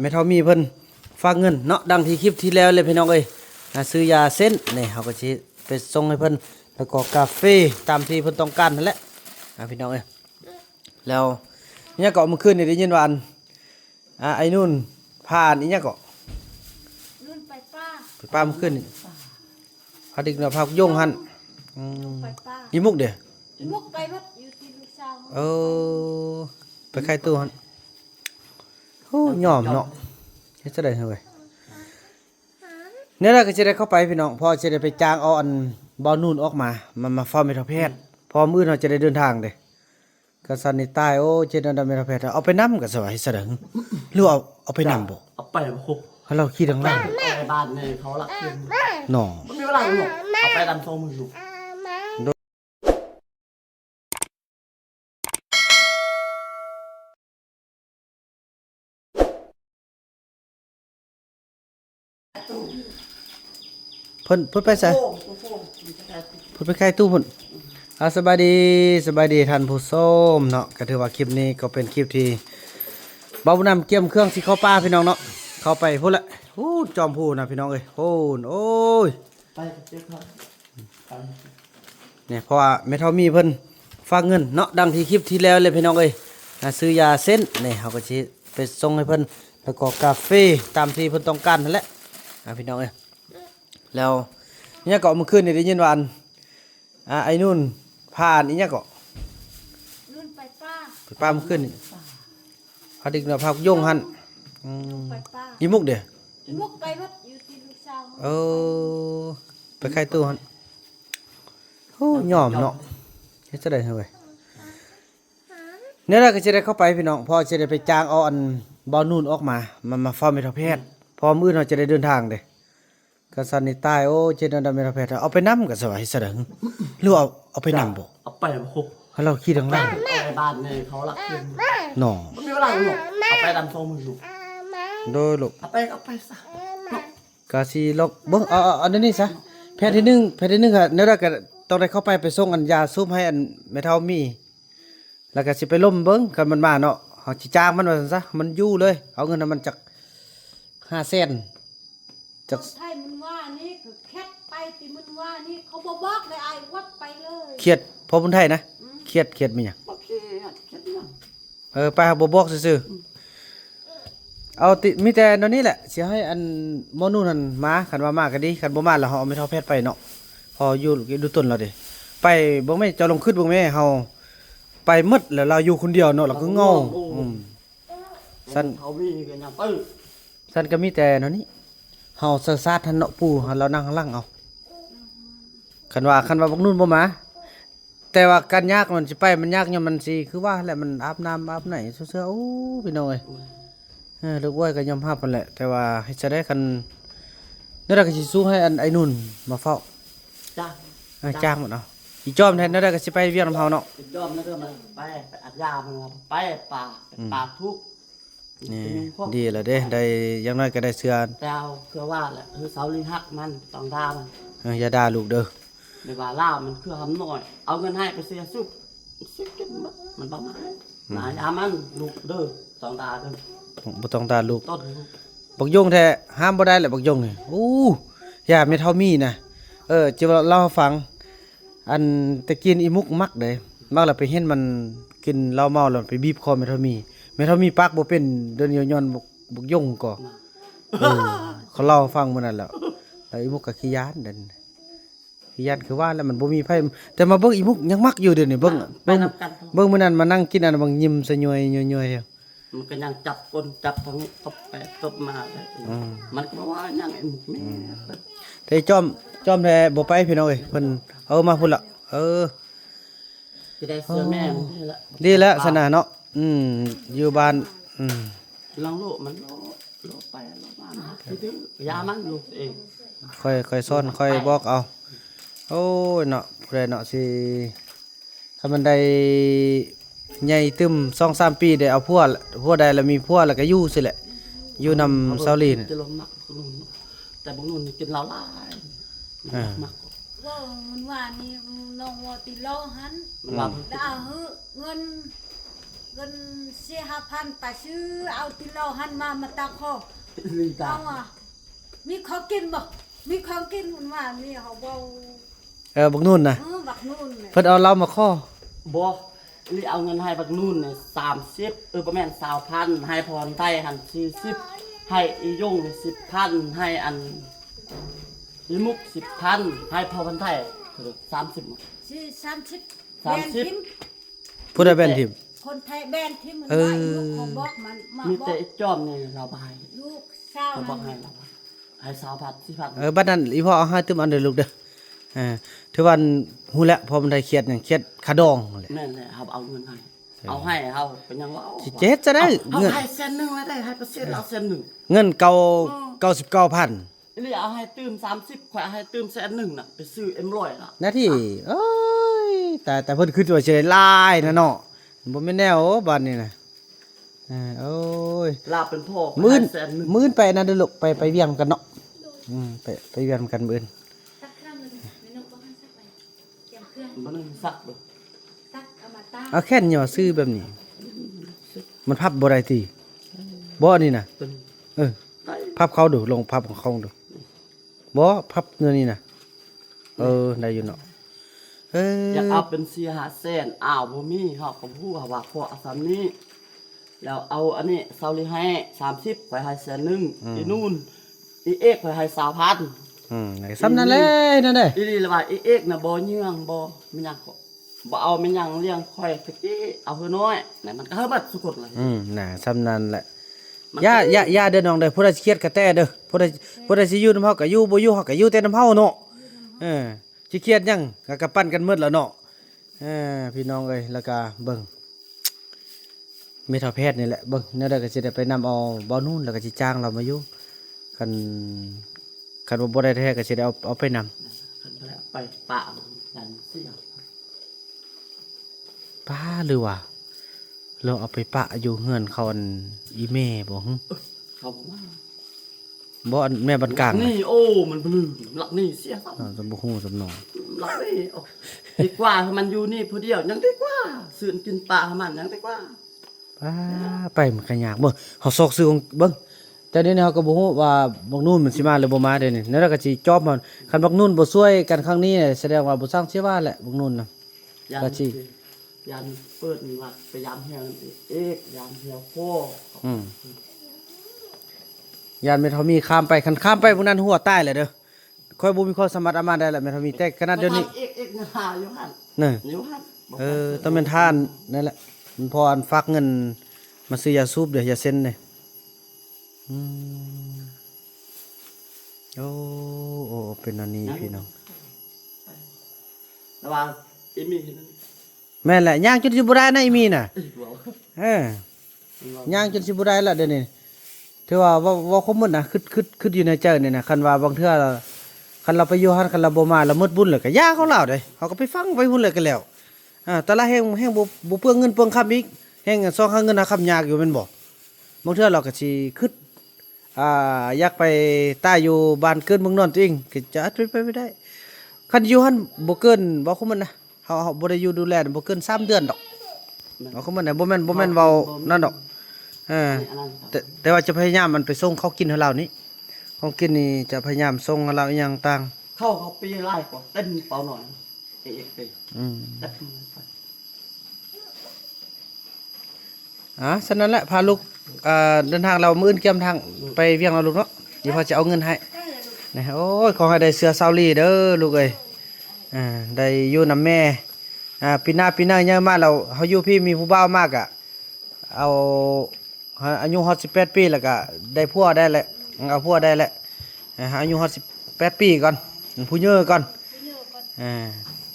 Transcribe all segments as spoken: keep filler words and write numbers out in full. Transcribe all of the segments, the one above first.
แม่เฒ่ามีเพิ่นฝากเงินเนาะ ดังที่คลิปที่แล้วเลยพี่น้องเอ้ย อ่า ซื้อยาเส้นนี่ เฮาก็สิไปส่งให้เพิ่น แล้วก็กาเฟตามที่เพิ่นต้องการนั่นแหละ อ่า พี่น้องเอ้ย แล้วเนี่ยก็เมื่อคืนนี่ได้ยินว่าอัน อ่า ไอ้นุ่นพาอันอีหยังก็ นุ่นไปป่า ไปป่าเมื่อคืนนี่ พาเด็กน้อยพาโยงหั่น อืม ไปป่า อีมุกเด้ อีมุกไปเบิด อยู่ที่ลูกสาว เออ ไปขายตู้หั่น โอ้ ยอมเนาะ เฮ็ดจั่งใด๋เฮ้ย เนี่ยเราก็สิได้เข้าไปพี่น้อง เพราะสิได้ไปจ้างเอาอันบ่าวนุ่นออกมา มา มาเฝ้าแม่เฒ่าแพทย์ เพราะมื้ออื่นเราจะได้เดินทางเด้ ก็ซั่นนี่ตาย โอ้ เจ็ดอันดับแม่นแพทย์ เอาไปนำก็สบายสะเดิง หรือเอา เอาไปนำบ่ เอาไปบ่ ให้เราขี่ทางหลัง ไปบ้านนี่เขาละ เนาะ มันมีเวลาอยู่เนาะ เอาไปนำสองมื้ออยู่ เพิ่น เพิ่นไปไส เพิ่นไปขายตู้เพิ่น อ่า สบายดี สบายดีท่านผู้ชมเนาะ ก็ถือว่าคลิปนี้ก็เป็นคลิปที่บ่าวบุญนำเตรียมเครื่องสิเข้าป่าพี่น้องเนาะ เข้าไปพู้นละ พู้นจอมพู้นนะพี่น้องเอ้ย พู้น โอ้ย ไปกับเจ๊เขา เนี่ย เพราะว่าแม่เฒ่ามีเพิ่นฝากเงินเนาะ ดังที่คลิปที่แล้วเลยพี่น้องเอ้ย อ่า ซื้อยาเส้นนี่ เฮาก็สิไปส่งให้เพิ่น แล้วก็กาเฟตามที่เพิ่นต้องการนั่นแหละ อ่า พี่น้องเอ้ย แล้วเนี่ยก็เมื่อคืนนี่ได้ยินว่าอัน อ่า ไอ้นุ่นพาอันอีหยังก็ นุ่นไปป่า ไปป่าเมื่อคืนนี่ พาเด็กน้อยพาโยงหั่น อืม ไปป่า อีมุกเด้ อีมุกไปเบิด อยู่ที่ลูกสาว เออ ไปขายตู้หั่น โอ้ ยอมเนาะ เฮ็ดจั่งใด๋เฮ้ย เนี่ยเราก็สิได้เข้าไปพี่น้อง เพราะสิได้ไปจ้างเอาอันบ่าวนุ่นออกมา มา มาเฝ้าแม่เฒ่าแพทย์ เพราะมื้ออื่นเราจะได้เดินทางเด้ ก็ซั่นนี่ตาย โอ้ เจ็ดอันดับแม่เฒ่าแพทย์ เอาไปนำก็สบายสะเดิง หรือเอา เอาไปนำบ่ เอาไปบ่ ให้เราขี่ทางหลัง ไปบ้านนี่เขาละ เนาะ มันมีเวลาอยู่เนาะ เอาไปนำสองมื้ออยู่ โดยลูก เอาไป เอาไปซะ กะสิลอกเบิ่ง เอา เอา อันนี้ซะ แพทย์ที่หนึ่ง แพทย์ที่หนึ่งอะ แนวใด๋ก็ต้องได้เข้าไป ไปส่งอันยาสูบให้อันแม่เฒ่ามี แล้วก็สิไปล้มเบิ่ง คันมันมาเนาะ เฮาสิจ้างมันว่าซั่นซะ มันอยู่เลย เอาเงินให้มันจักห้าแสน จัก ไทยมันว่านี่ก็แคทไปที่มันว่านี่ เขาบ่บอกเลย อ้ายวัดไปเลย เครียด พอบุญไทยนะ อืม เครียด เครียดมีหยัง บ่เครียด เครียดหยัง เออ ไปหาบ่บอกซื่อๆ อืม เอาติ มีแต่แนวนี้แหละ สิให้อันหมอนุ่นหั่นมา คันว่ามาก็ดี คันบ่มาแล้วเฮาเอาแม่เฒ่าแพทย์ไปเนาะ พออยู่ดูตนแล้วเด้ ไปเบิ่งแม่ เจ้าลองคิดเบิ่งแม่ เฮาไปหมดแล้ว เราอยู่คนเดียวเนาะ เราก็เหงา อืม ซั่น เขามีก็ยังไป ซั่นก็มีแต่แนวนี้ เฮาเซาซาดหั่นเนาะ ปู่หั่น เรานั่งข้างหลังเอา คันว่า คันว่าบักนุ่นบ่มา แต่ว่าการยากมันสิไป มันยากย้อนมันสิ คือว่าแหละ มันอาบน้ำอาบไหนเสื้อๆ โอ้ พี่น้องเอ้ย เออ ลูกอ้วยก็ยอมรับหั่นแหละ แต่ว่าเฮ็ดจั่งใด๋คัน นั่นล่ะก็สิสู้ให้อันไอ้นุ่นมาเฝ้า จ้าง เออ จ้าง จ้างมันเอา อีจอมแท้ นั่นล่ะก็สิไปเวียงนำเฮาเนาะ อีจอมนั่นก็มาไป ไปอัดยามันว่าไปป่า ไป อืม ป่าทุกข์ นี่ เป็นพวก ดีแล้วเด้ ได้ อย่างน้อยก็ได้เสื้อ แต่เอาเพื่อว่าแหละ คือเสาลิงหักมัน ต้องด่ามัน เออ อย่าด่าลูกเด้อ ไม่ว่าลาวมันคือหำน้อย เอาเงินให้ไปเสียสุด สิกินหมด มันบ่มา อืม หลายยามันลูกเด้อ ต้องด่าเด้อ บ่ต้องด่าลูก ต้นลูก บักยงแท้ ห้ามบ่ได้แหละบักยงนี่ อู้ อย่าแม่เฒ่ามีนะ เออ จะเล่าให้ฟัง อันแต่กี้อีมุกมักเด้ มักแล้วไปเห็นมันกินเหล้าเมาแล้วไปบีบคอแม่เฒ่ามี แม่เฒ่ามีปากบ่เป็น เดี๋ยวนี้ย้อนบัก บักยงก็ เออ เขาเล่าให้ฟังมื้อนั้นแหละ แล้วอีมุกก็ขี้ย้านเด้ ขี้ย้านคือว่าแล้วมันบ่มีไผ แต่มาเบิ่งอีมุกยังมักอยู่เดี๋ยวนี้ เบิ่ง ไป เบิ่ง นำกัน เบิ่งมื้อนั้นมานั่งกินอันบักยิ้มสะยวยยวยๆ มันก็ยังจับก้นจับทางนี้ตบไปตบมาเลย อืม มันก็บอกว่ายังไอ้หมุกนี่ อืม แต่จอม จอมแท้บ่ไปพี่น้องเอ้ย เพิ่นเอามาพุ้นละ เออ จะได้เสื้อแม่มันนี่แหละ ดีแล้วสนะเนาะ อืม อยู่บ้าน อืม ลองโลกมันโลก โลกไปโลกมานะ คิดถึงยามันลูกเอง ค่อย ค่อยสอน ค่อยบอกเอา โอ้ยเนาะ ผู้ใดเนาะสิ คันมันได้ใหญ่ตึมสองสามปีได้เอาผัว ผัวได้แล้วมีผัวแล้วก็อยู่สิแหละ อยู่นำเสาหลีน่ะ จะลงมักนุ่น แต่บางนุ่นนี่กินเหล้าหลาย อ่า มัก ว่ามันว่านี่น้องว่าติดเหล้าหั้น มันว่า แล้วเอาหื้อเงิน เงินสี่ห้าพัน ไปซื้อเอาติโลหันมา มาตักคอ ลีตา เอาอ่ะ มีของกินบ่ มีของกินมันว่ามีเขาบ่ เออบักนุ่นนะ เออบักนุ่นเนี่ย เพิ่นเอาเหล้ามาขอ บ่ลีเอาเงินให้บักนุ่นเนี่ยสามสิบ เออประมาณสาวพัน ให้พรไทยหันสี่สิบ ให้อียงเนี่ยสิบพัน ให้อันอีมุกสิบพัน ให้พอพันไทยสามสิบ สี่สามสิบ สามสิบ แบนทิม ผู้ใดแบนทิม คนไทยแบนทิมมัน เออ ว่าลูกของบอกมันมา มี บอก แต่ไอ้จอมเนี่ยเราไป ลูกสาว เขาบ มั อก น ให้เราให้สาวพันสี่พัน เออบัดนั้นอีพ่อเอาให้ตึมอันเด้อลูกเด้อเออถือว่าฮู้แล้วเพราะมันได้เครียดหยังเครียดค่าดองนั่นแหละ แม่นแหละเขาเอาเงินให้ เอาให้เขาเป็นหยังว่าเอา สิเจ็ดจะได้ เอา เงิน ให้แสนหนึ่งแล้วได้ให้เปอร์เซ็นต์เราแสนหนึ่ง เงินเก่า อืม เก้าสิบเก้าพัน นี่เอาให้ตื่มสามสิบ ข่อยให้ตื่มแสนหนึ่งน่ะ ไปซื้อเอ็มร้อยน่ะ นาทีเอ้ยแต่แต่เพิ่นคือว่าสิได้หลายนะเนาะบ่แม่นแนวบัดนี้นะเออโอ้ย ลาเป็นพ่อ มื้อน แสนหนึ่ง มื้อนไปนะเด้อลูกไปไปเวียงกันเนาะอืมไปไปเวียงกันมื้อน ตักเครื่องเลยแม่นกบอกให้สักไปเตรียมเครื่อง มันนึงสักเลย ตักเอามาตั้ง เอาแค่นหย่อซื้อแบบนี้ มันพับบ่ได้ติบ่อันนี้นะ เป็น เออ พับเขาดูลองพับของเขาดูบ่พับเนื้อนี่นะเออได้อยู่เนาะเออ อยากเอาเป็นสี่ห้าแสนอ้าวบ่มีเฮาก็ฮู้ว่าพอเอาซ้ำนี้ แล้วเอาอันนี้เซาลีให้สามสิบ ข่อยให้แสนหนึ่งอีนู่นอีเอกข่อยให้สาวพัน อืมซ้ำนั่นแหละนั่นแหละ อีลีละว่าอีเอกน่ะบ่เยื่องบ่มีหยังก็บ่เอามีหยังเลี้ยงข่อยตะกี้เอาเฮือน้อยนั่นมันก็เฮาบัดสุกดเลย อืมน่ะซ้ำนั่นแหละอย่าอย่าอย่าเด้อน้องเด้อผู้ใดสิเครียดก็แต่เด้อผู้ใดผู้ใดสิอยู่นำเฮาก็อยู่บ่อยู่เฮาก็อยู่แต่นำเฮาเนาะเออสิเครียดหยังก็ก็ปั่นกันหมดแล้วเนาะเออพี่น้องเอ้ยแล้วก็เบิ่งแม่เฒ่าแพทย์นี่แหละเบิ่งแนวใดก็สิได้ไปนำเอาบ่าวนุ่นแล้วก็สิจ้างเรามาอยู่คันคันว่าบ่ได้แท้ก็สิได้เอาเอาไปนำ คันไปแล้วไปปะมันดันเสีย ป้าหรือว่าเราเอาไปปะอยู่เฮือนเขาอันอีแม่บ่หึ เขาบอกว่า บ่อันแม่บ้านกลาง นี่โอ้มันบลืมหลักนี่เสียครับ อ่าจะบ่ฮู้จำนอง หลักนี่โอ้ดีกว่าให้มันอยู่นี่ผู้เดียวยังดีกว่าซื้อกินปลาให้มันยังดีกว่า ป้าไปมันก็ยากเบิ่งเฮาซอกซื้อของเบิ่งแต่เดี๋ยวนี้เฮาก็บ่ฮู้ว่าบักนู่นมันสิมาหรือบ่มาเดี๋ยวนี้แล้วเราก็สิจอบมันคันบักนู่นบ่ช่วยกันครั้งนี้เนี่ยแสดงว่าบ่สร้างเสียว่าแหละบักนู่นนะ ยัน ว่าสิ ยันเปิดมีวัดไปยามเฮียนั่นเอกยามเฮียพ่อ อืมย่านแม่เฒ่ามีข้ามไปคันข้ามไปพวกนั้นหัวตายเลยเด้อค่อยบ่มีความสามารถเอามาได้แหละแม่เฒ่ามีแต่ขนาดเดี๋ยวนี้ เอกเอกยังหาอยู่หั่น นี่ อยู่หั่น เออต้องเป็นท่านนั่นแหละมันพออันฝากเงินมาซื้อยาสูบเดี๋ยวยาเส้นเนี่ยอืมโอ้โอ้เป็นอันนี้พี่น้อง ระหว่างอีมีนั่น แม่นแหละย่างจนสิบ่ได้นะอีมีน่ะ อีกแล้ว เออ ย่างจนสิบ่ได้ละเดี๋ยวนี้ถือว่าเว้าเว้าความหมดนะคิดคิดคิดอยู่ในใจนี่นะคันว่าบางเทื่อคันเราไปอยู่หั่นคันเราบ่มาเราหมดบุญเลยก็อย่าของเราเด้เฮาก็ไปฟังไปพุ่นเลยก็แล้วอ่าแต่ละแห่งแห่งบ่บ่เปลืองเงินเปลืองคำอีกแห่งซองหาเงินหาคำยากอยู่แม่นบ่บางเทื่อเราก็สิคิดอ่าอยากไปตายอยู่บ้านเกิดเมืองนอนตัวเองก็จะเป็นไปไม่ได้คันอยู่หั่นบ่เกินเว้าความหมดนะ เฮาเฮาบ่ได้อยู่ดูแลบ่เกินสามเดือนดอกเนาะคือมันน่ะบ่แม่นบ่แม่นเว้านั่นดอกเออ อันนั้น แต่แต่ว่าจะพยายามมันไปส่งเขากินให้เรานี่ของกินนี่จะพยายามส่งให้เราอีหยังต่าง เข้าเขาปีไล่กว่าเต้นเปาหน่อยเอกเอกไป อืม เต้นไป อ่าฉะนั้นแหละพาลูกอ่าเดินทางเรามื้ออื่นเตรียมทางไปเวียงเอาลูกเนาะเดี๋ยวพ่อจะเอาเงินให้นะโอ้ยขอให้ได้เสื้อซาวลีเด้อลูกเอ้ยอ่าได้อยู่นำแม่อ่าปีหน้าปีหน้าใหญ่มาแล้วเฮาอยู่พี่มีผู้บ่าวมากะ เอาอายุฮอดสิบแปดปีแล้วก็ได้ผัวได้แหละเอาผัวได้แหละอ่าอายุฮอดสิบแปดปีก่อนผู้เยอะก่อนอ่า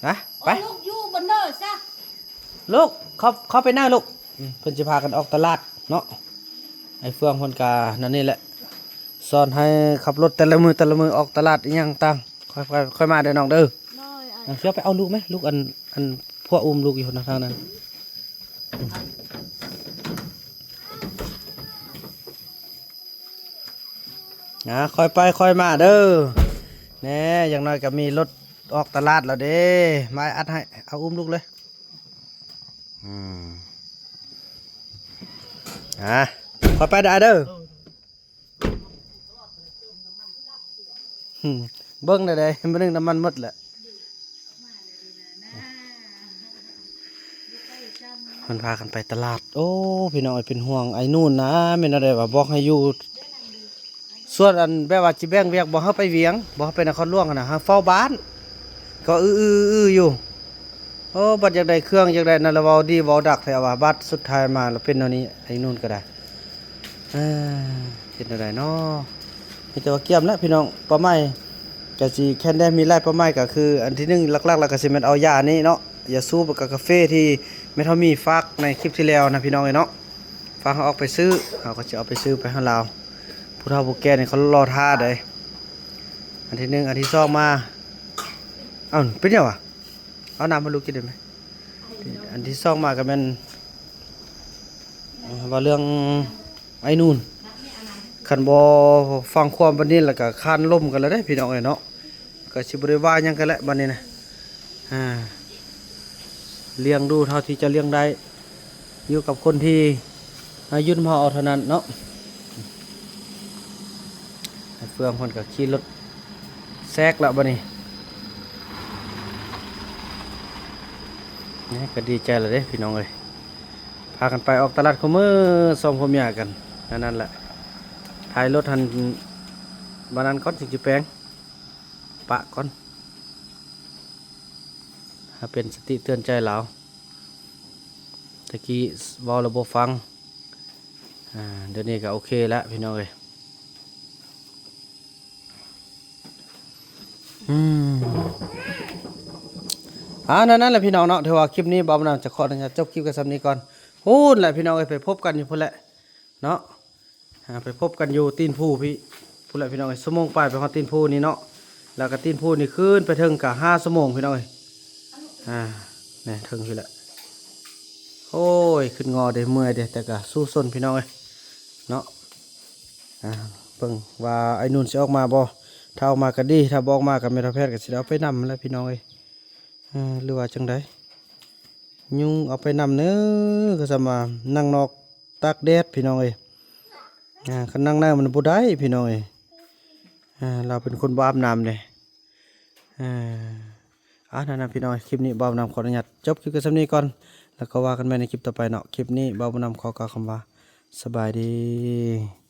นะไป โอ้ลูกอยู่บนเนินซะ ลูกเข้าเข้าไปหน้าลูกอืมเพิ่นสิพากันออกตลาดเนาะไอ้เฟืองเพิ่นกานั่นนี่แหละสอนให้ขับรถแต่ละมือแต่ละมือออกตลาดอีหยังต่างค่อยค่อยค่อยมาเด้อน้องเด้อ น้อยไอ้ อ่ะเดี๋ยวไปเอาลูกไหมลูกอันอันพวกอุ้มลูกอยู่นะทางนั้น นะค่อยไปค่อยมาเด้อแน่อย่างน้อยก็มีรถออกตลาดแล้วเด้มาอัดให้เอาอุ้มลูกเลยอืม อ่ะ ขอไปได้เด้อ อืม เบิ่งได้เลย มันนึ่งน้ำมันหมดแหละ มันพากันไปตลาด โอ้ พี่น้องเอ้ย เป็นห่วงไอ้นู่นนะ แม่นอะไรวะ บอกให้อยู่ ส่วนอันแบบว่าจิแบ่งเวียก บ่ให้ไปเวียง บ่ให้ไปนครหลวงนะ ให้เฝ้าบ้าน ก็อื้อๆๆอยู่ โอ้ บัดอยากได้เครื่อง อยากได้นั่นละ เว้าดีเว้าดักแท้ว่า บัดสุดท้ายมาแล้วเป็นแนวนี้ ไอ้นู่นก็ได้ อ่า เฮ็ดแนวใดเนาะ มีแต่ว่าเกียมแหละพี่น้อง เป้าหมายก็สิแค่ได้มีหลายเป้าหมาย ก็คืออันที่หนึ่งหลักๆ แล้วก็สิแม่นเอายานี่เนาะ ยาสูบกับกาแฟที่แม่เฒ่ามีฝากในคลิปที่แล้วนะพี่น้องเอ้ยเนาะ ฝากให้ออกไปซื้อ เฮาก็สิเอาไปซื้อไปให้ลาว ผู้เฒ่าผู้แก่นี่เขารอท่าเด้ อันที่หนึ่ง อันที่สองมา เอ้า เป็นหยังวะ เอาน้ำให้ลูกกินได้ไหม อันที่สองมาก็แม่น เอ่อ ว่าเรื่องไอ้นู่น คันบ่ฟังความบัดนี้แล้วก็คานล้มกันแล้วเด้พี่น้องเอ้ยเนาะ ก็สิบ่ได้ว่าหยังกันแล้วบัดนี้นะ อ่า เลี้ยงดูเท่าที่จะเลี้ยงได้ อยู่กับคนที่ อ่า อยู่นำเฮาเอาเท่านั้นเนาะ ไอ้เฟืองเพิ่นก็ขี่รถแซกแล้วบัดนี้ นี่ก็ดีใจแล้วเด้พี่น้องเอ้ย พากันไปออกตลาดคู่มื้อสองผัวเมียกัน อันนั้นแหละ ถ่ายรถหัน วันนั้นก่อนจึงสิแปลง ปะก่อน ให้เป็นสติเตือนใจลาว ตะกี้เว้าแล้วบ่ฟัง อ่า เดี๋ยวนี้ก็โอเคแล้วพี่น้องเอ้ย อืม อ่า นั่น นั่นแหละพี่น้องเนาะ ถือว่าคลิปนี้บ่าวบุญนำจะขออนุญาตจบคลิปกันส่ำนี้ก่อน พู้นแหละพี่น้องเอ้ย ไปพบกันอยู่พู้นแหละ เนาะ อ่า ไปพบกันอยู่ตีนภูพี่ พู้นแหละพี่น้องเอ้ย ชั่วโมงปลายไปฮอดตีนภูนี่เนาะ แล้วก็ตีนภูนี่ขึ้นไปเทิงก็ห้าชั่วโมงพี่น้องเอ้ย อ่า นี่เทิงพี้แหละ โอ้ย ขึ้นงอเด้ เมื่อยเด้ แต่ก็สู้ซนพี่น้องเอ้ย เนาะ อ่า เบิ่งว่าไอ้นุ่นสิออกมาบ่ ถ้าออกมาก็ดี ถ้าบ่ออกมาก็แม่นแพทย์ก็สิได้เอาไปนำแหละพี่น้องเอ้ย อ่า หรือว่าจั่งใด ยุงเอาไปนำเน้อ ก็สำว่านั่งนอกตากแดดพี่น้องเอ้ย อ่า คันนั่งในมันบ่ได้พี่น้องเอ้ย อ่า ลาวเป็นคนบ่อาบน้ำเด้ อ่า อ่ะ นั่นนะพี่น้อง คลิปนี้บ่าวบุญนำขออนุญาตจบคลิปกันส่ำนี้ก่อน แล้วก็ว่ากันใหม่ในคลิปต่อไปเนาะ คลิปนี้บ่าวบุญนำขอกล่าวคำว่า สบายดี